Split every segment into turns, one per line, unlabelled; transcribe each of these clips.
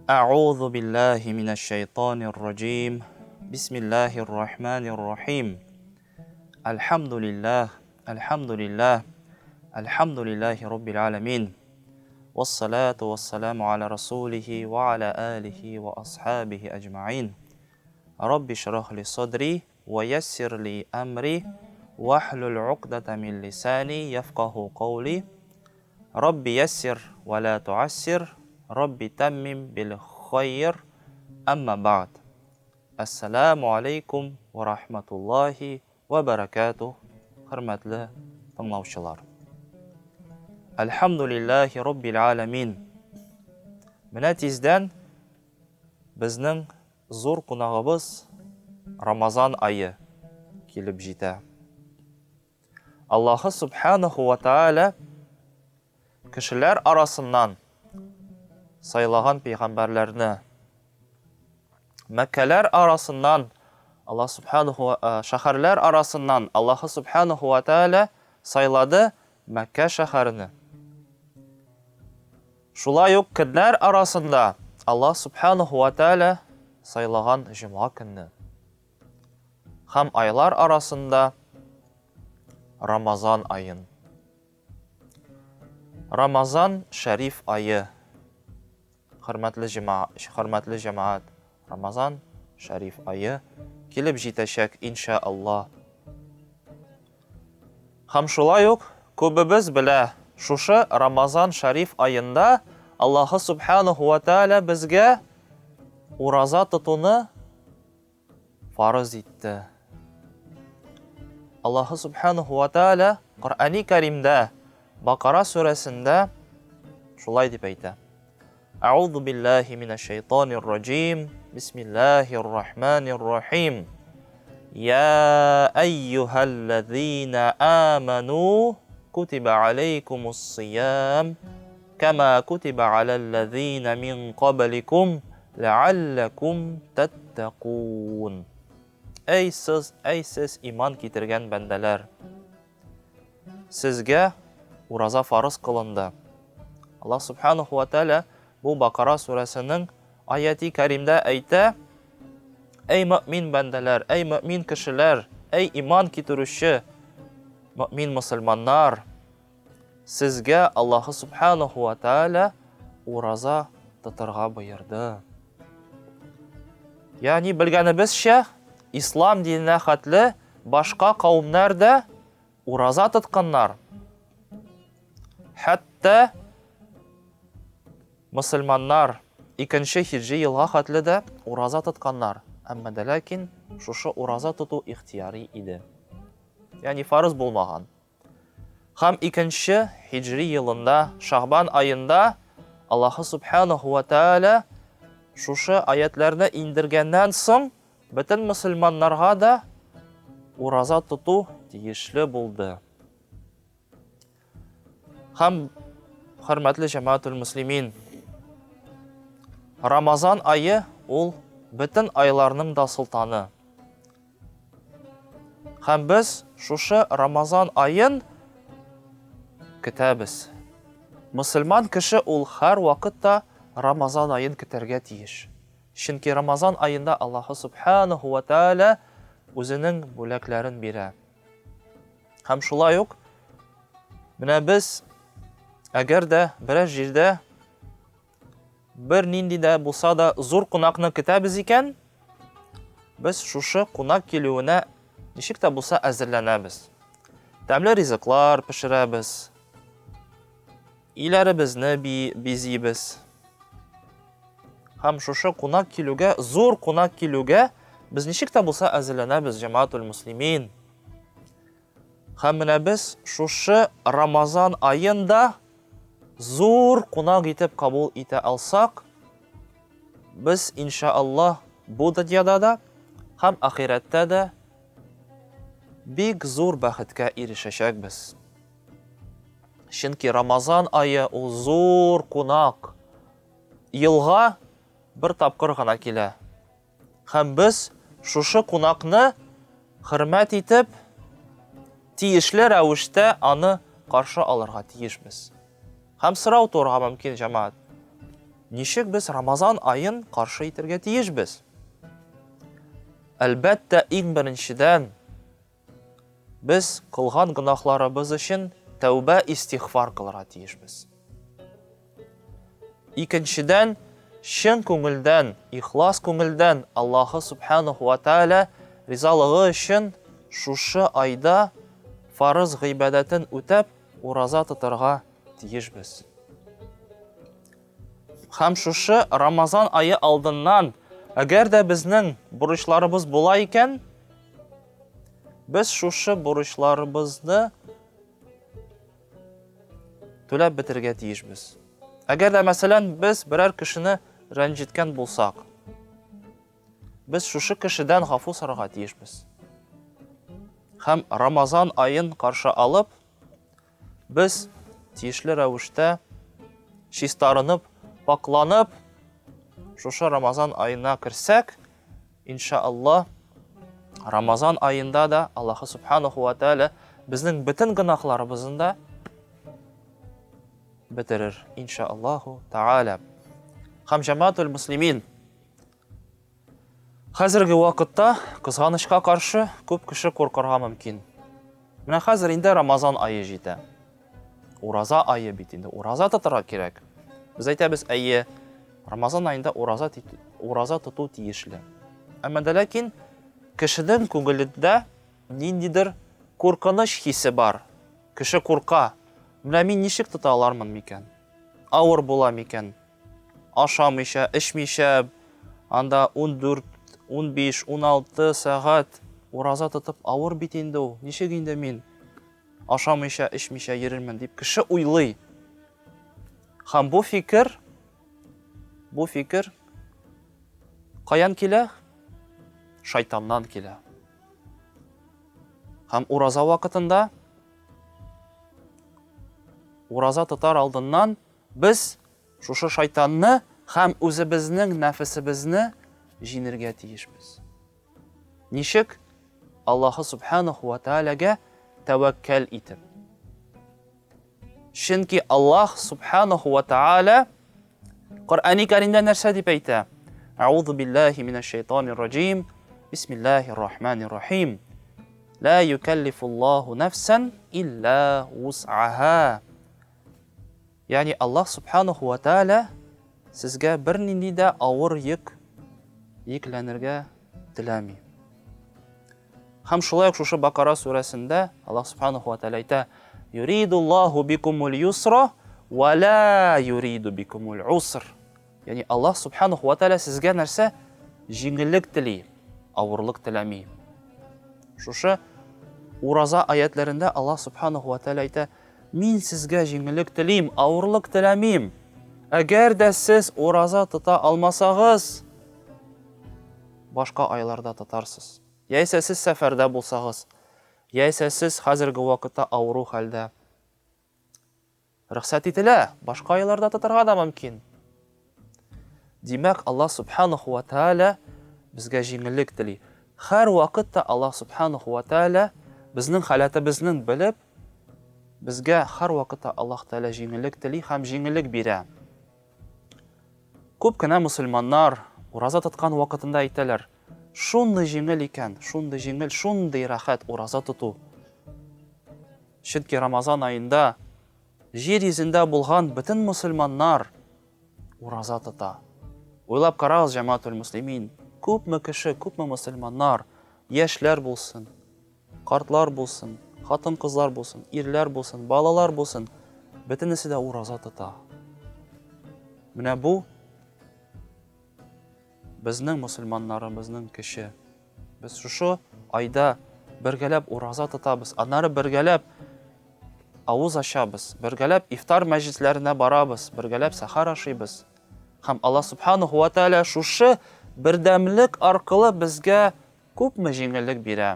Әгъузу биллаһи минәш шайтанир раҗим. Бисмиллаһир рахманир рахим. Әлхәмдулиллаһ, әлхәмдулиллаһ, әлхәмдулиллаһи раббил аламин. Вассалату вассаламу аля расулихи ва аля алихи ва асхабихи аҗмаин. Рабби шрах ли садри ва яссир ли амри вахлул уқдата мин лисани яфкаху каули. Рабби яссир ва ла туассир, Рабби таммим бил хайр, әмма бa'д. Әссәламу алейкум ва рахматуллахи ва баракатух, хөрмәтле тыңлаучылар. Әлхәмдулиллахи раббил аламин. Менә тиздән безнең зур кунагыбыз Рамазан ае килеп җитә. Аллаһы Субханаху ва Тааля кешеләр арасыннан сайлаган пәйгамбәрләрне, Мәккәләр арасыннан Аллаһ Субханаху шәһәрләр арасыннан Аллаһы Субханаху ва Тааля сайлады Мәккә шәһәренә. Шулай ук көннәр арасында Аллаһ Субханаху ва Тааля сайлаган җомга көнне. Һәм айлар арасында Рамазан аен. Рамазан шәриф ае. Хөрмәтле җәмәгать, хөрмәтле җәмәгать, Рамазан шәриф ае килеп җитәчәк, инша Аллаһ. Һәм шулай ук күбебез белә, шушы Рамазан шәриф аенда Аллаһы субханаху ва тааля безгә ураза тотуны фарыз итте. Аллаһы Субханаху ва Тааля Коръәни Кәримдә Бакара сүрәсендә шулай дип әйтә. Аузу биллахи минәш шайтанир раҗим. Бисмиллахир рахманир рахим. Я әйюһәлләзина аману кутиба алейкумус сиям кама кутиба аләлләзина мин кабликум Ләалләкум тәттәкун. Әй сез, әй сез иман китергән бәндәләр! Сезгә ураза фарыз кылынды. Аллаһ Субханаху ва Тааля бу Бакара сүрәсенең аяти кәримдә әйтә: Әй мөмин бәндәләр, әй мөмин кешеләр, әй иман китерүче мөмин мусульманнар! Сезгә Аллаһы Субханаху ва Тааля ураза тотарга боерды. Ягъни белгәнебезчә, ислам диненә хәтле башка кавымнар да ураза тотканнар. Хәтта мусульманнар икенче хиджи елга хәтле дә ураза тотканнар. Әмма дә ләкин шушы ураза тоту ихтияри иде. Ягъни фарыз булмаган. Һәм икенче һиҗри елында, Шагбан аенда Аллаһы Субханаху ва Тааля шушы аятларны индергәннән соң, бөтен мөселманнарга да ураза тоту тиешле булды. Һәм хөрмәтле җәмәгатул муслимин, Рамазан ае ул бөтен айларның да солтаны. Һәм без шушы Рамазан аен көтәбез. Мусульман кеше ул һәр вакытта Рамазан аен көтәргә тиеш. Чөнки Рамазан аенда Аллаһы Субханаху ва Тааля үзенең бүләкләрен бирә. Һәм шулай ук менә без әгәр дә берәр җирдә Бер нинди дә булса да зур кунакны көтәбез икән, без шушы кунак килүенә ничек тә булса әзерләнәбез. Тәмле ризыклар пешерәбез. Өйләребезне бизибез. Һәм шушы кунак килүгә, зур кунак килүгә без ничек тә булса әзерләнәбез, җәмәгатул муслимин. Һәм менә без шушы Рамазан аен да зур кунак итеп кабул итә алсак, без иншааллаһ бу дөньяда да һәм ахирәттә дә бик зур бәхеткә ирешәчәкбез. Чөнки Рамазан ае ул зур кунак. Елга бер тапкыр гына килә. Һәм без шушы кунакны хөрмәт итеп, тиешле рәвештә аны каршы алырга тиешбез. Һәм сорау туырга мөмкин, җәмәгать. Ничек без Рамазан аен каршы итәргә тиешбез? Әлбәттә, иң беренчедән, без кылган гөнаһларыбыз өчен тәүбә истигъфар кылырга тиешбез. Икенчедән, чын күңелдән, ихлас күңелдән Аллаһы субханаху ва тааля ризалыгы өчен шушы айда фарыз гыйбадәтен үтәп, ураза тотарга тиешбез. Һәм шушы Рамазан ае алдыннан, әгәр дә безнең бурычларыбыз була икән, без шушы бурычларыбызны түләп бетерергә тиешбез. Әгәр дә, мәсәлән, без берәр кешене рәнҗеткән булсак, без шушы кешедән гафу сорарга тиешбез. Һәм Рамазан аен каршы алып, Без тиешле рәвештә чистарынып, пакланып, шушы Рамазан аена керсәк, иншаалла, Рамазан аенда да Аллаһы субханаху ва тааля безнең бөтен гөнаһларыбызны да бетерер, иншааллаху тааля. Һәм җәмәгатул муслимин, Хәзерге вакытта, кызганычка каршы, күп кеше куркырга мөмкин. Менә хәзер инде Рамазан ае җитә. Ураза ае бит инде, ураза тотарга кирәк. Без әйтәбез, әйе, Рамазан аенда ураза, ураза тоту тиешле. Әмма дә ләкин кешенең күңелендә ниндидер куркыныч хисе бар. Кеше курка. Менә мин ничек тота алармын микән? Авыр була микән? Ашамыйча, эчмичә, анда 14, 15, 16 сәгать ураза тотып авыр бит инде ул. Ничек инде мин ашамыйча, эчмичә йөрермен дип кеше уйлый. Һәм бу фикер, бу фикер каян килә? Шайтаннан килә. Һәм ураза вакытында ураза тотар алдыннан Без шушы шайтанны һәм үзебезнең нәфесебезне җиңергә тиешбез. Ничек? Аллаһы субханаху ва таалагә тәвәккәл итеп. Чөнки Аллаһ субханаху ва тааля Коръәни Кәримдә нәрсә дип әйтә? Аузу биллахи минәш шайтанир раҗим. Бисмиллахир рахманир рахим. Ла юкаллифуллаху нафсан илля вус'аха. Ягъни Аллаһ Субханаху ва Тааля сезгә бернинди дә авыр йөк йөкләнергә теләми. Һәм шулай ук шушы Бакара сүрәсендә Аллаһ Субханаху ва Тааля әйтә: "Юридуллаһу бикумул юсра ва ла юриду бикумул уср." Ягъни Аллаһ Субханаху ва Тааля сезгә нәрсә? Җиңеллек тели, авырлык теләми. Шушы ураза аятләрендә Аллаһ Субханаху ва Тааля әйтә: Мин сезгә җиңеллек телим, авырлык теләмим. Әгәр дә сез ураза тота алмасагыз, башка айларда тотарсыз. Яисә сез сәфәрдә булсагыз, яисә сез хәзерге вакытта авыру хәлдә. Рөхсәт ителә, башка айларда тотарга да мөмкин. Димәк, Аллаһ субханаху ва тааля безгә җиңеллек тели. Һәр вакытта Аллаһ субханаху ва тааля безнең халәтебезне белеп, безгә һәр вакытта Аллаһ Тааля җиңеллек тели һәм җиңеллек бирә. Күп кенә мусульманнар ураза тоткан вакытында әйтәләр, шундый җиңел икән, шундый җиңел, шундый рәхәт ураза тоту. Чөнки Рамазан аенда җир йөзендә булган бөтен мусульманнар ураза тота. Уйлап карагыз, җәмәгатул муслимин, күпме кеше, күпме мусульманнар, яшьләр булсын, картлар булсын, хатын-кызлар булсын, ирләр булсын, балалар булсын, бөтенесе дә ураза тота. Менә бу Безнең мөселманнарыбызның көче. Без шушы айда бергәләп ураза тотабыз, аннары бергәләп авыз ачабыз, бергәләп ифтар мәҗлесләренә барабыз, бергәләп сәхәр ашыйбыз. Һәм Аллаһ субханаху ва тааля шушы бердәмлек аркылы безгә күпме җиңеллек бирә.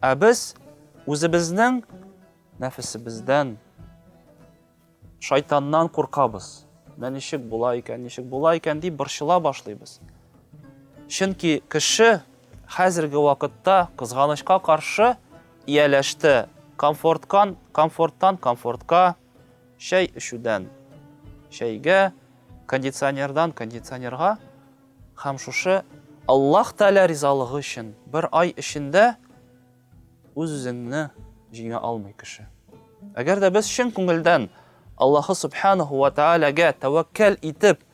Ә без үзебезнең нәфесебездән Шайтаннан куркабыз. Менә ничек була икән, ничек була икән дип борчыла башлыйбыз. Чөнки кеше хәзерге вакытта кызганычка каршы ияләште. Комфорткан, комфорттан комфортка, чәй эчүдән чәйгә, Кондиционердан кондиционерга һәм шушы Аллаһ Тәгалә ризалыгы өчен бер ай эчендә үз-үзеңне җиңә алмый кеше. Әгәр дә без чын күңелдән Аллаһы Субханаһу ва Тәгаләгә тәвәккәл итеп,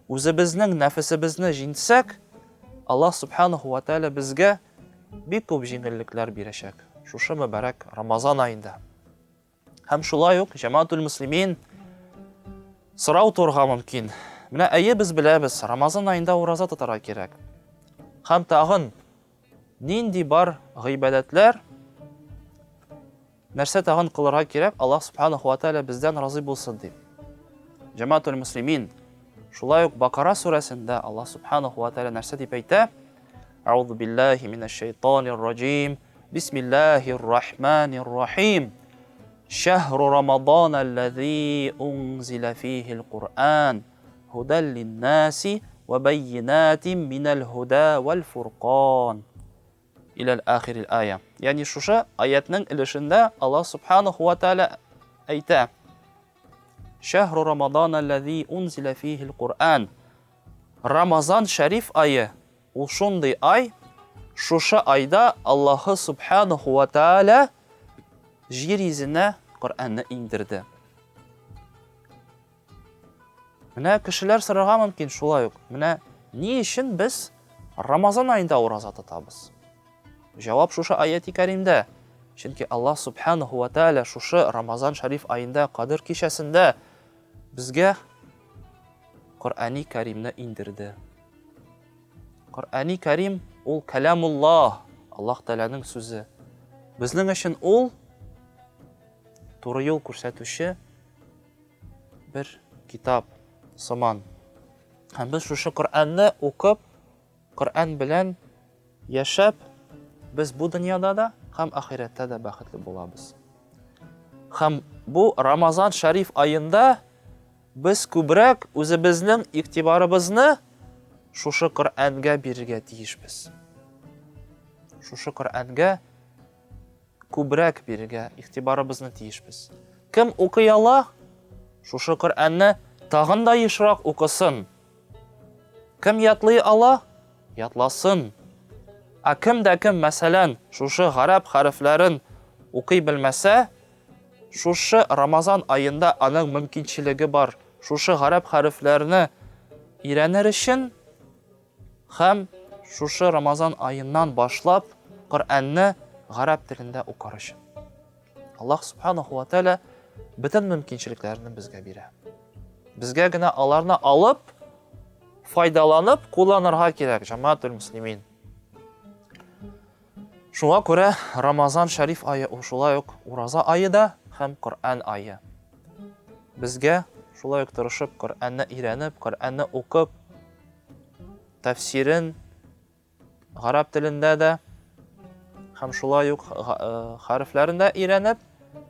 үзебезнең нәфесебезне җиңсәк, Аллаһ Субханаһу ва Тәгалә безгә бик күп җиңеллекләр бирәчәк. Шушы мөбарәк Рамазан аенда. Һәм шулай ук җәмәгатул муслимин сорау туырга мөмкин. Менә әйе без беләбез, Рамазан аенда ураза тотарга кирәк. Һәм тагын нинди бар гыйбадәтләр, нәрсә тагын кылырга кирәк, Аллаһ субханаху ва тааля бездән разый булсын дип. Җәмәгатул муслимин, шулай ук Бакара сүрәсендә Аллаһ субханаху ва тааля нәрсә дип әйтә? Аузу биллахи минәш шайтанир раҗим. Бисмиллахир рахманир рахим. Шәһру Рамадан аллази унзила фихил Куръан һудал линнаси ва байинатин минәл һуда вәл фуркан. Иләл ахирил ая. Ягъни шушы аятның өлешендә Аллаһ субханаху ва тааля әйтә. Шәһру Рамадан аллази унзила фихил Куръан. Рамазан шәриф ае Ул шундый ай, шушы айда Аллаһы Субханаху ва Тааля җир йөзенә Коръәнне иңдерде. Менә кешеләр сорарга мөмкин шулай ук. Менә ни өчен без Рамазан аенда ураза тотабыз? Җавап шушы аяти кәримдә. Чөнки Аллаһ Субханаху ва Тааля шушы Рамазан шәриф аенда Кадер кичәсендә безгә Коръәни Кәримне иңдерде. Коръәни Кәрим ул кәләмуллаһ, Аллаһ Тәгаләнең сүзе. Безнең өчен ул туры юл күрсәтүче бер китап сыман. Һәм без шушы Коръәнне укып, Коръән белән яшәп, без бу дөньяда да һәм ахирәттә дә бәхетле булабыз. Һәм бу Рамазан шәриф аенда Без күбрәк үзебезнең игътибарыбызны шушы Коръәнгә бирергә тиешбез. Шушы Коръәнгә күбрәк бирергә игътибарыбызны тиешбез. Кем укый ала, шушы Коръәнне тагын да ешрак укысын. Кем ятлый ала, ятласын. Ә кем дә кем, мәсәлән, шушы гарәп хәрефләрен укый белмәсә, Шушы Рамазан аенда аның мөмкинчелеге бар, шушы гарәп хәрефләрне өйрәнер өчен һәм шушы Рамазан аеннан башлап Коръәнне гарәп телендә укыр өчен. Аллаһ субханаху ва тааля бөтен мөмкинчелекләрне безгә бирә. Безгә генә аларны алып, файдаланып кулланырга кирәк, җәмәгатул муслимин. Шуңа күрә Рамазан шәриф ае ул шулай ук ураза ае да һәм Коръән ае. Безгә шулай ук тырышып Коръәнне өйрәнеп, Коръәнне укып, тәфсирен гарәп телендә дә һәм шулай ук э, хәрефләрен дә өйрәнеп,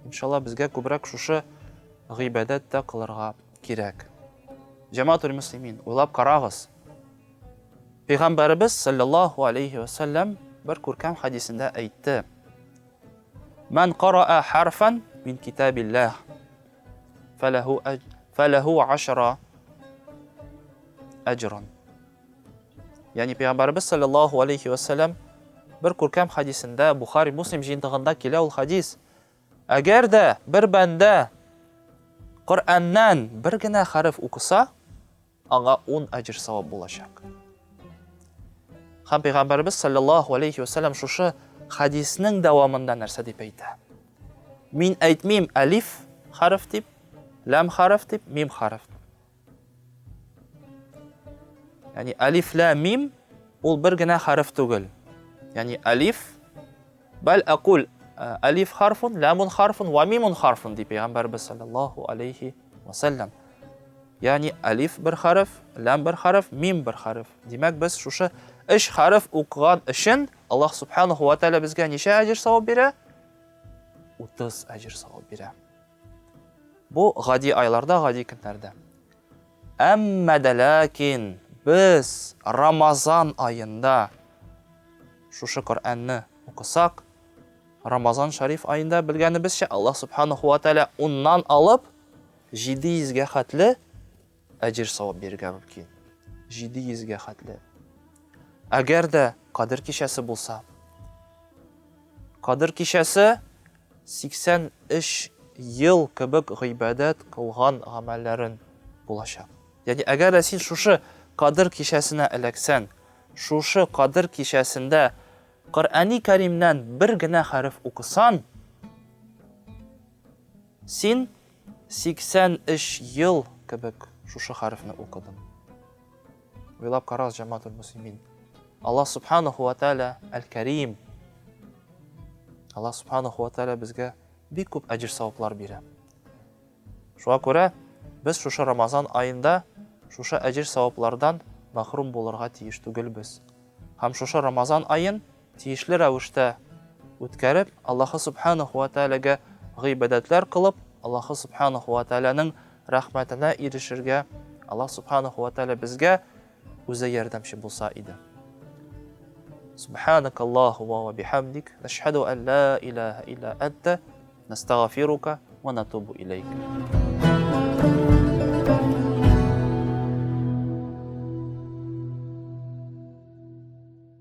иншалла безгә күбрәк шушы гыйбадәт тә кылырга кирәк. Җәмәгатул мөслимин, уйлап карагыз. Пәйгамбәребез саллаллаһу алейхи ва саллям бер күркәм хәдисендә әйтте. Ман караа харфан мин китабиллаһ фалаху фалаху ашра әҗран. Ягъни Пәйгамбәребез саллаллаһу алейхи ва саллям бер күркәм хәдисендә Бухари Муслим җыентыгында килә ул хәдис. Әгәр дә бер бәндә Коръәннән бер генә хәреф укыса, аңа ун әҗер савап булачак. Һәм Пәйгамбәребез саллаллаһу алейхи ва саллям шушы хадиснең дәвамында нәрсә дип әйтә? Мин әйтмим алиф хәреф дип, ләм хәреф дип, мим хәреф. Ягъни алиф лә мим ул бер генә хәреф түгел. Ягъни алиф бәл акул алиф харфун, ләмун харфун ва мимун харфун ди Пәйгамбәребез саллаллаһу алейхи ва саллям. Ягъни алиф бер хәреф, ләм бер хәреф, мим бер хәреф. Димәк, без шушы өч хәреф укыган өчен Аллаһ субханаху ва тааля безгә ничә әҗер савап бирә? 30 әҗер савап бирә. Бу гади айларда, гади көннәрдә. Әмма дә ләкин без Рамазан аенда шушы Коръәнне укысак, Рамазан шәриф аенда белгәнебезчә Аллаһ субханаху ва тааля уннан алып 700 гә хәтле әҗер савап бирергә мөмкин. 700 гә хәтле. Әгәр дә Кадер кичәсе булса, Кадер кичәсе 83 ел кебек гыйбадәт кылган гамәлләрен булачак. Ягъни, әгәр дә син шушы Кадер кичәсенә эләксән, шушы Кадер кичәсендә Коръәни Кәримнән бер генә хәреф укысан, син 83 ел кебек шушы хәрефне укыдың. Уйлап карагыз, җәмәгатул мөслимин. Аллаһ субханаху ва тааля әл-Кәрим. Аллаһ субханаху ва тааля безгә бик күп әҗер саваплар бирә. Шуңа күрә без шушы Рамазан аенда шушы әҗер саваплардан мәхрүм булырга тиеш түгелбез. Һәм шушы Рамазан аен тиешле рәвештә үткәреп, Аллаһы Субханаху ва Таалагә гыйбадәтләр кылып, Аллаһы Субханаху ва Тааляның рәхмәтенә ирешергә Аллаһ Субханаху ва Тааля безгә үзе ярдәмче булса иде. Субханак Аллаһума ва бихамдик, нашһаду ан ла илаһа илля анта, настагфирука ва натубу илейк.